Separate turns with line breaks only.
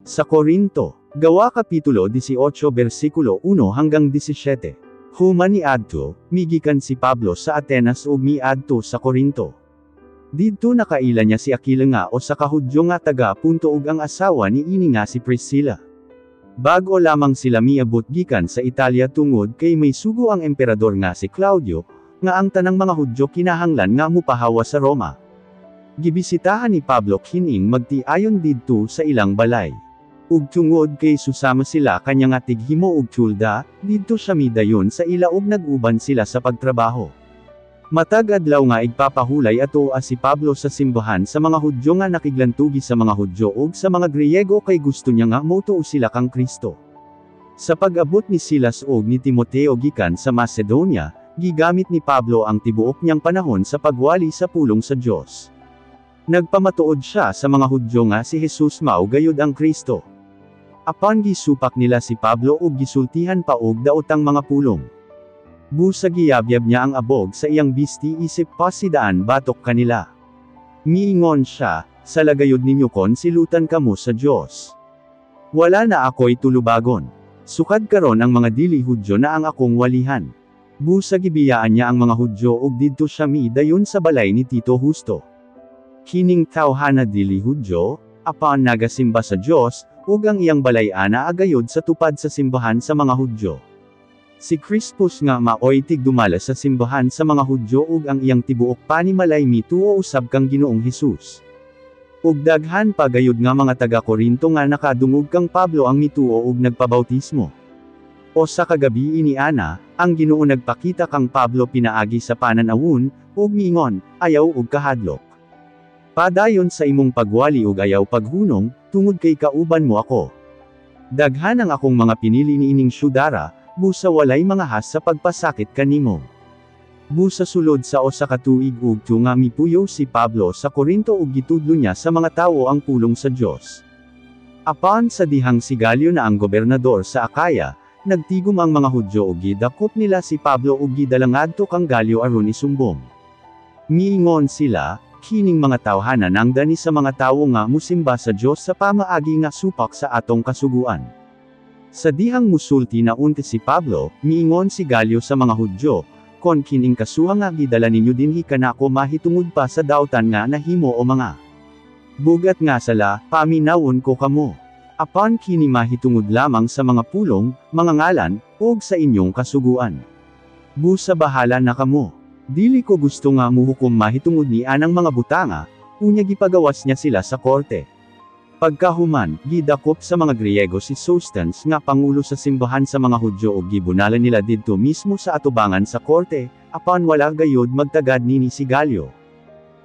Sa Korinto, Gawa Kapitulo 18 versikulo 1 hanggang 17. Human niadto, migikan si Pablo sa Atenas ug miadto sa Korinto. Didto nakaila niya si Aquila nga usa ka Hudyo nga taga Punto ug ang asawa niini nga si Priscilla. Bag-o lamang sila miabot gikan sa Italia tungod kay may sugo ang emperador nga si Claudio, nga ang tanang mga Hudyo kinahanglan nga mupahawa sa Roma. Gibisitahan ni Pablo kining magtiayon didto sa ilang balay. Ug tungod kay susama sila kanya nga tighimo og tulda, didto siya midayon sa ila ug nag-uban sila sa pagtrabaho. Matag adlaw nga igpapahulay ato si Pablo sa simbahan sa mga Hudyo nga nakiglantugi sa mga Hudyo ug sa mga Griyego kay gusto niya nga motuo sila kang Kristo. Sa pag-abot ni Silas ug ni Timoteo gikan sa Macedonia, gigamit ni Pablo ang tibuok niyang panahon sa pagwali sa pulong sa Dios. Nagpamatuod siya sa mga Hudyo nga si Jesus mao gayud ang Kristo. Apan gisupak nila si Pablo ug gisultihan pa og daotang mga pulong. Busa giyabyab niya ang abog sa iyang bisti isip pasidaan batok kanila. Miingon siya, "Sala gayud ninyo kon silutan kamo sa Dios. Wala na ako'y tulubagon. Sukad karon ang mga dili Hudyo na ang akong walihan." Busa gibiyaan niya ang mga Hudyo ug didto siya midayon sa balay ni Tito Justo. Kining tawhana dili Hudyo, apan nagasimba sa Dios, ug ang iyang balay ana agayod sa tupad sa simbahan sa mga Hudyo. Si Crispus nga maoy tigdumala sa simbahan sa mga Hudyo ug ang iyang tibuok panimalay mituo usab kang Ginoong Hesus. Ug daghan pa gayud nga mga taga Korinto nga nakadungog kang Pablo ang mituo ug nagpabautismo. O sa kagabi ini ana, ang Ginoo nagpakita kang Pablo pinaagi sa panan-awon, ug miingon, "Ayaw og kahadlok. Padayon sa imong pagwali ug ayaw paghunong, tungod kay kauban mo ako. Daghan ang akong mga pinili niining syudara, busa walay mangahas sa pagpasakit kanimo." Busa sulod sa usa ka tuig ug tunga mipuyo si Pablo sa Korinto ug gitudlo niya sa mga tawo ang pulong sa Dios. Apan sa dihang si Galio na ang gobernador sa Akaya, nagtigom ang mga Hudyo ug gidakop nila si Pablo ug gidala ngadto kang Galio aron isumbong. Miingon sila, "Kining mga tawhana nangdani sa mga tawo nga musimba sa Dios sa pamaagi nga supak sa atong kasuguan." Sa dihang musulti na unti si Pablo, miingon si Galio sa mga Hudyo, "Kon kining kasuha nga gidala ninyo dinhi kanako mahitungod pa sa dautan nga nahimo o mga bugat nga sala, paminawon ko kamo. Apan kini mahitungod lamang sa mga pulong, mga ngalan, ug sa inyong kasuguan. Busa bahala na kamo. Dili ko gusto nga muhukom mahitungod ni anang mga butanga." Unya gipagawas niya sila sa korte. Pagkahuman, gidakop sa mga Griyego si Sostens nga pangulo sa simbahan sa mga Hudyo ug gibunalan nila didto mismo sa atubangan sa korte, apan wala gayod magtagad nini si Galio.